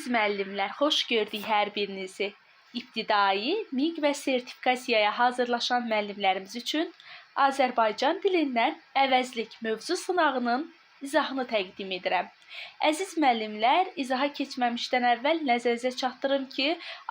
Əziz müəllimlər, xoş gördük hər birinizi. İbtidai, MİQ və sertifikasiyaya hazırlaşan müəllimlərimiz üçün Azərbaycan dilindən əvəzlik mövzu sınağının izahını təqdim edirəm. Əziz müəllimlər, izaha keçməmişdən əvvəl nəzərinizə çatdırım ki,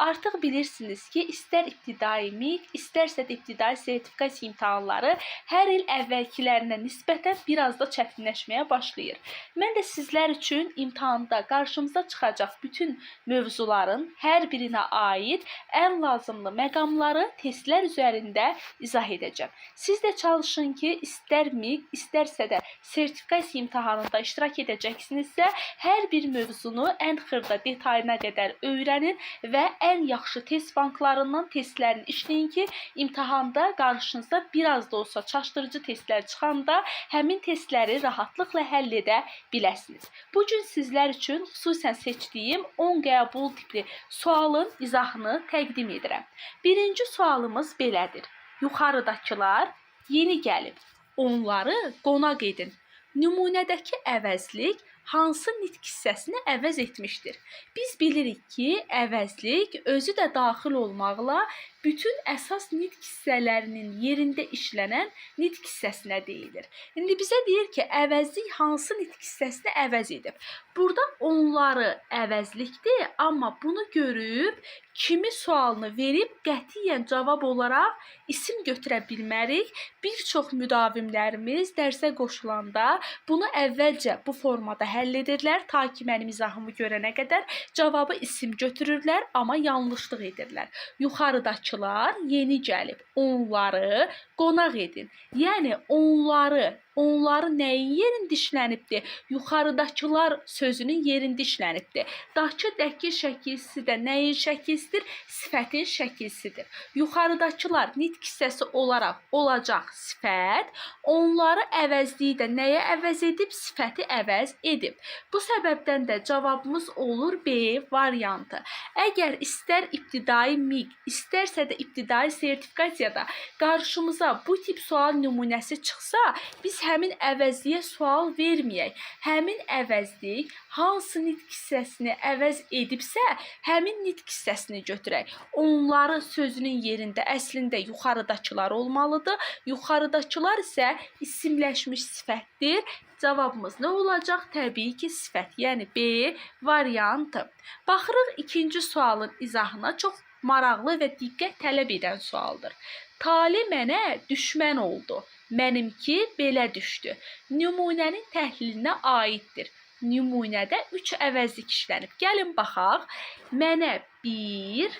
artıq bilirsiniz ki, istər ibtidai MİQ, istərsə də ibtidai sertifikasiya imtahanları hər il əvvəlkilərinə nisbətən biraz da çətinləşməyə başlayır. Mən də sizlər üçün imtahanda qarşımıza çıxacaq bütün mövzuların hər birinə aid ən lazımlı məqamları testlər üzərində izah edəcəm. Siz də çalışın ki, istər MİQ, istərsə də sertifikasiya imtahanında iştirak edəcəksinizsə, hər bir mövzunu ən xırda detayına qədər öyrənin və ən yaxşı test banklarından testlərini işləyin ki, imtahanda qarşınıza biraz da olsa çaşdırıcı testlər çıxanda həmin testləri rahatlıqla həll edə biləsiniz. Bu gün sizlər üçün xüsusən seçdiyim 10 qəbul tipli sualın izahını təqdim edirəm. Birinci sualımız belədir. Yuxarıdakılar yeni gəlib. Onları qonaq edin. Nümunədəki əvəzlik hansı nitq hissəsini əvəz etmişdir? Biz bilirik ki, əvəzlik özü də daxil olmaqla bütün əsas nitq hissələrinin yerində işlənən nitq hissəsinə deyilir. İndi bizə deyir ki, əvəzlik hansı nitq hissəsini əvəz edib? Burada onları əvəzlikdir, amma bunu görüb kimi sualını verib qətiyyən cavab olaraq isim götürə bilmərik. Bir çox müdavimlərimiz dərsə qoşulanda bunu əvvəlcə bu formada həll edirlər, ta ki mənim izahımı görənə qədər cavabı isim götürürlər, amma yanlışlıq edirlər. Yuxarıdakılar yeni gəlib, onları qonaq edin. Yəni onları nəyin yerində işlənibdir? Yuxarıdakılar sözünün yerində işlənibdir. Dakı, dəki şəkilsi də nəyin şəkilsidir? Sifətin şəkilsidir. Yuxarıdakılar nitq hissəsi olaraq olacaq sifət, onları əvəzliyi də nəyə əvəz edib? Sifəti əvəz edib. Bu səbəbdən də cavabımız olur B variantı. Əgər istər ibtidai MİQ, istərsə də ibtidai sertifikasiyada qarşımıza bu tip sual nümunəsi çıxsa, biz həmin əvəzliyə sual verməyək. Həmin əvəzlik hansı nitq hissəsini əvəz edibsə, həmin nitq hissəsini götürək. Onları sözünün yerində əslində yuxarıdakılar olmalıdır. Yuxarıdakılar isə isimləşmiş sifətdir. Cavabımız nə olacaq? Təbii ki, sifət, yəni B variantı. Baxırıq ikinci sualın izahına, çox maraqlı və diqqət tələb edən sualdır. Tale mənə düşmən oldu. Mənimki belə düşdü. Nümunənin təhlilinə aiddir. Nümunədə 3 əvəzlik işlənib. Gəlin baxaq. Mənə 1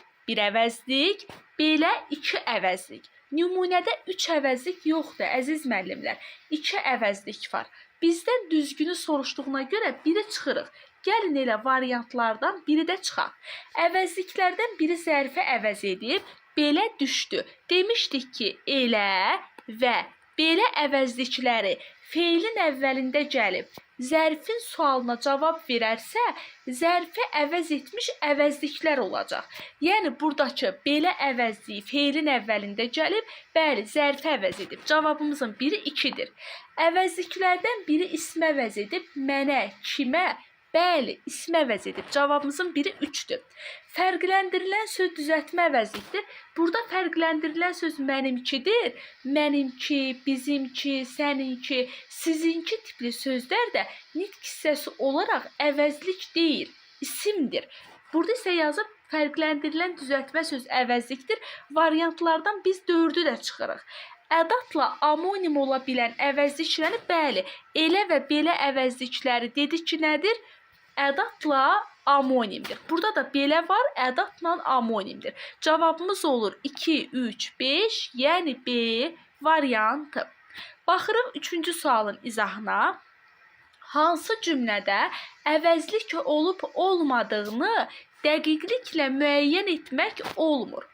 əvəzlik, belə 2 əvəzlik. Nümunədə 3 əvəzlik yoxdur, əziz müəllimlər. 2 əvəzlik var. Bizdən düzgünü soruşduğuna görə biri çıxırıq. Gəlin elə variantlardan biri də çıxaq. Əvəzliklərdən biri zərfi əvəz edib, belə düşdü. Demişdik ki, elə və belə əvəzlikləri feilin əvvəlində gəlib zərfin sualına cavab verərsə, zərfi əvəz etmiş əvəzliklər olacaq. Yəni buradakı belə əvəzliyi feilin əvvəlində gəlib, bəli, zərfi əvəz edib. Cavabımızın biri 2-dir. Əvəzliklərdən biri ismi əvəz edib, mənə, kimə? Bəli, ismi əvəz edib. Cavabımızın biri 3-dür. Fərqləndirilən söz düzəltmə əvəzlikdir. Burada fərqləndirilən söz mənimkidir. Mənimki, bizimki, səninki, sizinki tipli sözlər də nitq hissəsi olaraq əvəzlik deyil, isimdir. Burada isə yazıb fərqləndirilən düzəltmə söz əvəzlikdir. Variantlardan biz 4-ü də çıxırıq. Ədatla amonim ola bilən əvəzlikləri, bəli, elə və belə əvəzlikləri dedik ki, nədir? Ədatla amonimdir. Burada da belə var, ədatla amonimdir. Cavabımız olur 2, 3, 5, yəni B variantı. Baxırıq üçüncü sualın izahına. Hansı cümlədə əvəzlik olub olmadığını dəqiqliklə müəyyən etmək olmur?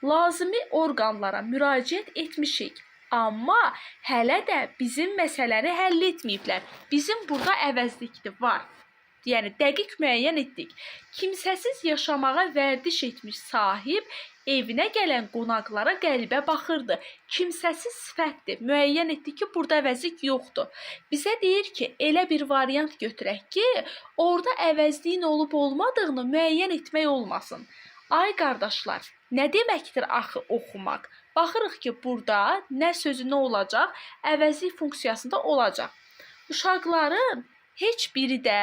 Lazımi orqanlara müraciət etmişik. Amma hələ də bizim məsələni həll etməyiblər. Bizim burada əvəzlikdir var. Yəni dəqiq müəyyən etdik. Kimsəsiz yaşamağa vərdiş etmiş sahib evinə gələn qonaqlara qəribə baxırdı. Kimsəsiz sifətdir. Müəyyən etdik ki, burada əvəzlik yoxdur. Bizə deyir ki, elə bir variant götürək ki, orada əvəzliyin olub olmadığını müəyyən etmək olmasın. Ay qardaşlar, nə deməkdir axı oxumaq? Baxırıq ki, burada nə sözü nə olacaq? Əvəzlik funksiyasında olacaq. Uşaqların heç biri də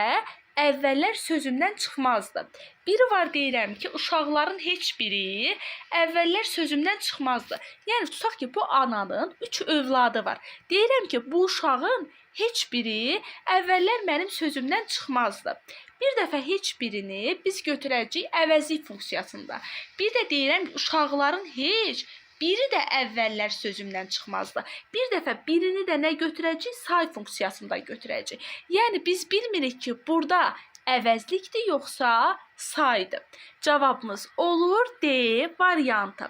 əvvəllər sözümdən çıxmazdı. Biri var deyirəm ki, uşaqların heç biri əvvəllər sözümdən çıxmazdı. Yəni tutaq ki, bu ananın 3 övladı var. Deyirəm ki, bu uşağın heç biri əvvəllər mənim sözümdən çıxmazdı. Bir dəfə heç birini biz götürəcəyik əvəzlik funksiyasında. Bir də deyirəm ki, uşaqların heç biri də əvvəllər sözümdən çıxmazdı. Bir dəfə birini də nə götürəcəyik? Say funksiyasında götürəcəyik. Yəni biz bilmirik ki, burada əvəzlikdir yoxsa saydır. Cavabımız olur D variantı.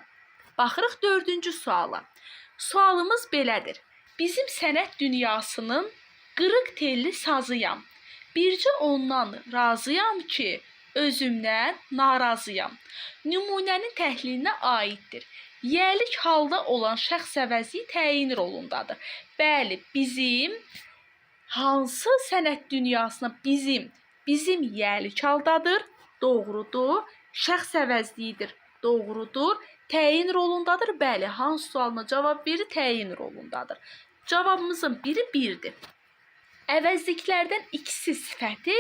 Baxırıq dördüncü suala. Sualımız belədir. Bizim sənət dünyasının qırıq telli sazıyam. Bircə ondan razıyam ki, özümdən narazıyam. Nümunənin təhlilinə aiddir. Yəlik halda olan şəxs əvəzliyi təyin rolundadır. Bəli, bizim hansı sənət dünyasına bizim yəlik haldadır, doğrudur. Şəxs əvəzliyidir, doğrudur. Təyin rolundadır. Bəli, hansı sualına cavab verir? Təyin rolundadır. Cavabımızın biri 1-dir. Əvəzliklərdən ikisi sifəti,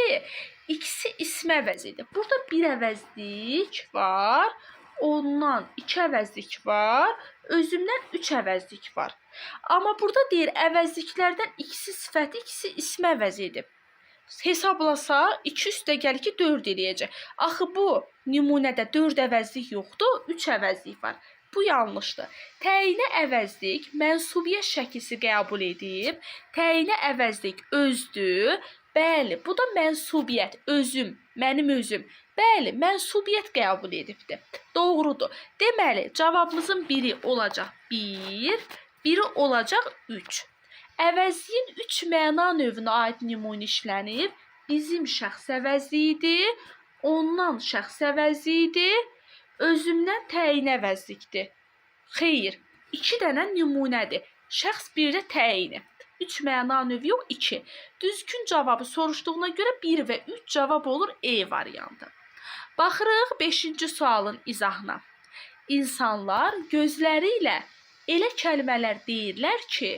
ikisi ismi əvəz edir. Burada bir əvəzlik var. Ondan 2 əvəzlik var, özümdən 3 əvəzlik var. Amma burada deyir əvəzliklərdən ikisi sifəti, ikisi ismi əvəz edib. Hesablasaq 2 üstə gəl ki 4 eləyəcək. Axı bu nümunədə 4 əvəzlik yoxdur, 3 əvəzlik var. Bu yanlışdır. Təyinə əvəzlik mənsubiyyət şəkilsi qəbul edib. Təyinə əvəzlik özdür. Bəli, bu da mənsubiyyət, özüm, mənim özüm. Bəli, mənsubiyyət qəbul edibdir. Doğrudur. Deməli, cavabımızın biri olacaq 1, biri olacaq 3. Əvəzliyin 3 məna növünə aid nümunə işlənib. Bizim şəxs əvəzliyidir, ondan şəxs əvəzliyidir, özümdən təyin əvəzlikdir. Xeyr, 2 dənə nümunədir. Şəxs bir də təyini. 3 məna növü yox, 2. Düzgün cavabı soruşduğuna görə 1 və 3 cavab olur E variantı. Baxırıq 5-ci sualın izahına. İnsanlar gözləri ilə elə kəlmələr deyirlər ki,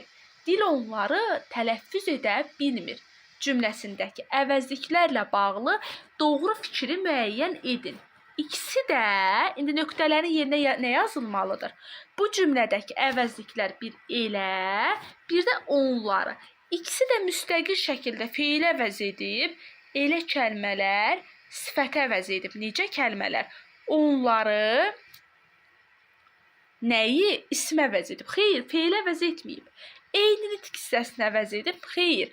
dil onları tələffüz edə bilmir. Cümləsindəki əvəzliklərlə bağlı doğru fikri müəyyən edin. İkisi də indi nöqtələrin yerinə nə yazılmalıdır? Bu cümlədəki əvəzliklər bir elə, bir də onları. İkisi də müstəqil şəkildə feil əvəz edib, elə kəlmələr sifətə əvəz edib. Necə kəlmələr? Onları nəyi? İsmə əvəz edib. Xeyr, feil əvəz etməyib. Eyni nitq hissəsini əvəz edib. Xeyr,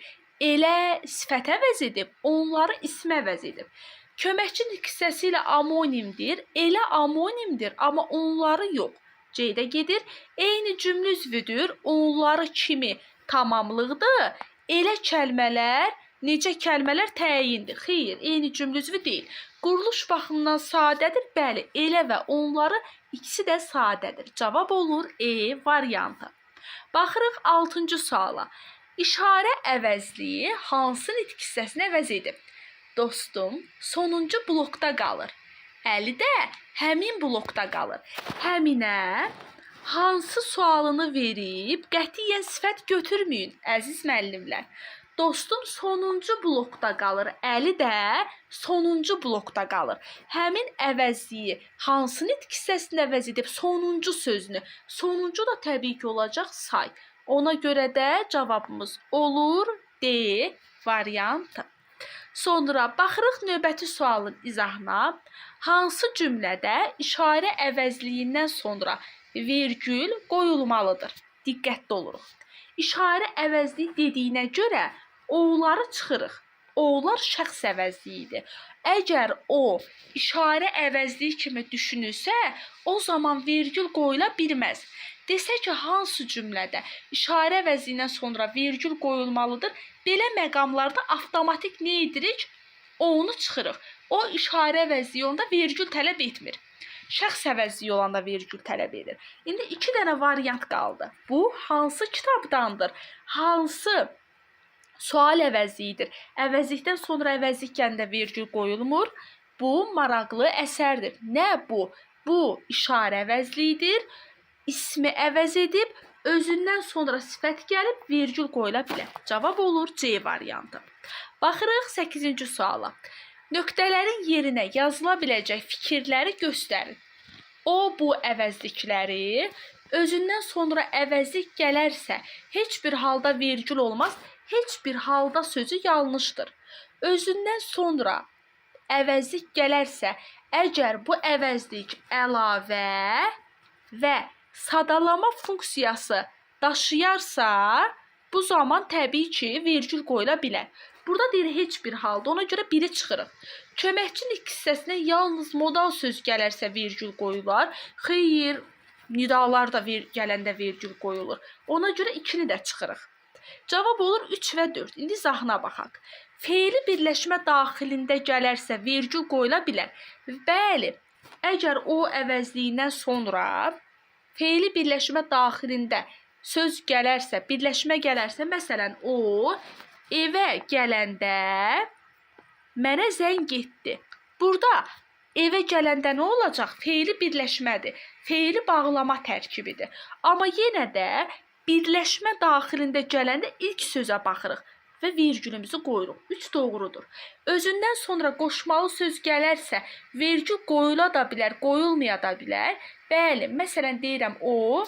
elə sifətə əvəz edib, onları ismə əvəz edib. Köməkçi nitq hissəsi ilə amonimdir. Elə amonimdir, amma onları yox. C-də gedir. Eyni cümlə üzvüdür. Onları kimi tamamlıqdır. Elə kəlmələr, necə kəlmələr təyindir. Xeyr, eyni cümlə üzvü deyil. Quruluş baxımından sadədir. Bəli, elə və onları ikisi də sadədir. Cavab olur E variantı. Baxırıq 6-cı suala. İşarə əvəzliyi hansı nitq hissəsini əvəz edib? Dostum sonuncu blokda qalır. Əli də həmin blokda qalır. Həminə hansı sualını verib qətiyyən sifət götürməyin, əziz müəllimlər. Dostum sonuncu blokda qalır. Əli də sonuncu blokda qalır. Həmin əvəzliyi hansı nitq hissəsini əvəz edib? Sonuncu sözünü. Sonuncu da təbii ki olacaq say. Ona görə də cavabımız olur D variantı. Sonra baxırıq növbəti sualın izahına. Hansı cümlədə işarə əvəzliyindən sonra vergül qoyulmalıdır? Diqqətli oluruq. İşarə əvəzliyi dediyinə görə onları çıxırıq. Onlar şəxs əvəzliyidir. Əgər o işarə əvəzliyi kimi düşünülsə, o zaman vergül qoyula bilməz. Desə ki, hansı cümlədə işarə əvəzliyindən sonra vergül qoyulmalıdır, belə məqamlarda avtomatik nə edirik? Onu çıxırıq. O işarə əvəzliyi onda vergül tələb etmir. Şəxs əvəzliyi olanda vergül tələb edir. İndi 2 dənə variant qaldı. Bu hansı kitabdandır? Hansı sual əvəzliyidir? Əvəzlikdən sonra əvəzlik gələndə vergül qoyulmur. Bu maraqlı əsərdir. Nə bu? Bu işarə əvəzliyidir. İsmi əvəz edib, özündən sonra sifət gəlib vergül qoyula bilər. Cavab olur C variantı. Baxırıq 8-ci suala. Nöqtələrin yerinə yazıla biləcək fikirləri göstərin. O, bu əvəzlikləri özündən sonra əvəzlik gələrsə, heç bir halda vergül olmaz, heç bir halda sözü yanlışdır. Özündən sonra əvəzlik gələrsə, əgər bu əvəzlik əlavə və sadalama funksiyası daşıyarsa, bu zaman təbii ki, vergül qoyula bilər. Burada deyir heç bir halda, ona görə biri çıxırıq. Köməkçi nitq hissəsinə yalnız modal söz gələrsə vergül qoyular. Xeyr, nidalar da gələndə vergül qoyulur. Ona görə 2-ni də çıxırıq. Cavab olur 3 və 4. İndi izahına baxaq. Feili birləşmə daxilində gələrsə vergül qoyula bilər. Bəli, əgər o əvəzliyindən sonra feili birləşmə daxilində söz gələrsə, birləşmə gələrsə, məsələn, o evə gələndə mənə zəng etdi. Burada evə gələndə nə olacaq? Feili birləşmədir. Feili bağlama tərkibidir. Amma yenə də birləşmə daxilində gələndə ilk sözə baxırıq və vergülümüzü qoyuruq. 3 doğrudur. Özündən sonra qoşmalı söz gələrsə, vergül qoyula da bilər, qoyulmaya da bilər. Bəli, məsələn deyirəm o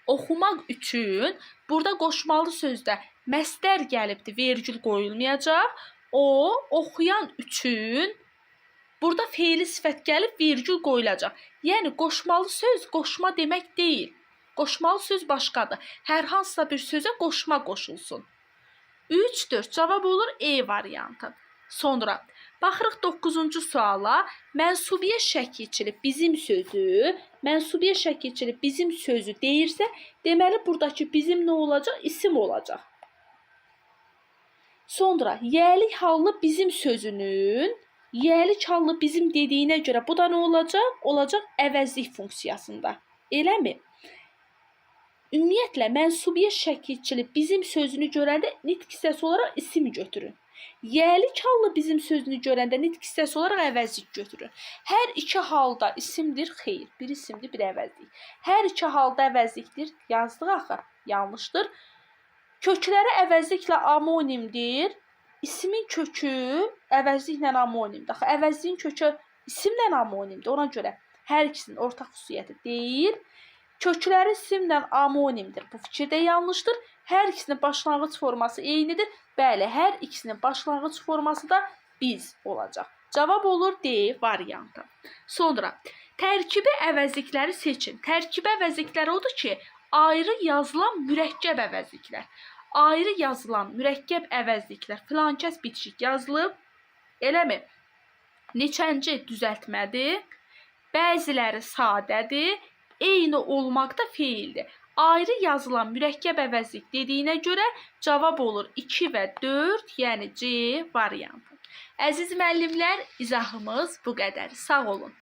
oxumaq üçün burada qoşmalı sözdə məstər gəlibdir, vergül qoyulmayacaq. O oxuyan üçün burada feili sifət gəlib vergül qoyulacaq. Yəni qoşmalı söz qoşma demək deyil. Qoşmalı söz başqadır. Hər hansısa bir sözə qoşma qoşulsun. 3, 4 cavab olur E variantı. Sonra baxırıq 9-cu suala. Mənsubiyə şək keçirib bizim sözü, mənsubiyə şək keçirib bizim sözü deyirsə, deməli buradakı bizim nə olacaq? İsim olacaq. Sonra yəlik hallı bizim sözünün yəlik hallı bizim dediyinə görə bu da nə olacaq? Olacaq əvəzlik funksiyasında. Eləmi? Ümumiyyətlə mənsubiyə şək keçirilib bizim sözünü görəndə nitq hissəsi olaraq isim götürün. Yəlik hallı bizim sözünü görəndə nitq hissəsi olaraq əvəzlik götürün. Hər iki halda isimdir, xeyr. Bir isimdir, bir əvəzlik. Hər iki halda əvəzlikdir. Yazdıq axı. Yanlışdır. Kökləri əvəzliklə amonimdir. İsmin kökü əvəzliklə amonimdir. Axı əvəzliyin kökü isimlə amonimdir. Ona görə hər ikisinin ortaq xüsusiyyəti deyil. Kökləri isimlə amonimdir. Bu fikir də yanlışdır. Hər ikisinin başlanğıc forması eynidir. Bəli, hər ikisinin başlanğıc forması da biz olacaq. Cavab olur D variantı. Sonra tərkibi əvəzlikləri seçin. Tərkibi əvəzlikləri odur ki, ayrı yazılan mürəkkəb əvəzliklər. Ayrı yazılan mürəkkəb əvəzliklər filankəs bitişik yazılıb. Eləmi? Neçənci düzəltmədir? Bəziləri sadədir. Eyni olmaqda feildir. Ayrı yazılan mürəkkəb əvəzlik dediyinə görə cavab olur 2 və 4, yəni C variantı. Əziz müəllimlər, izahımız bu qədər. Sağ olun.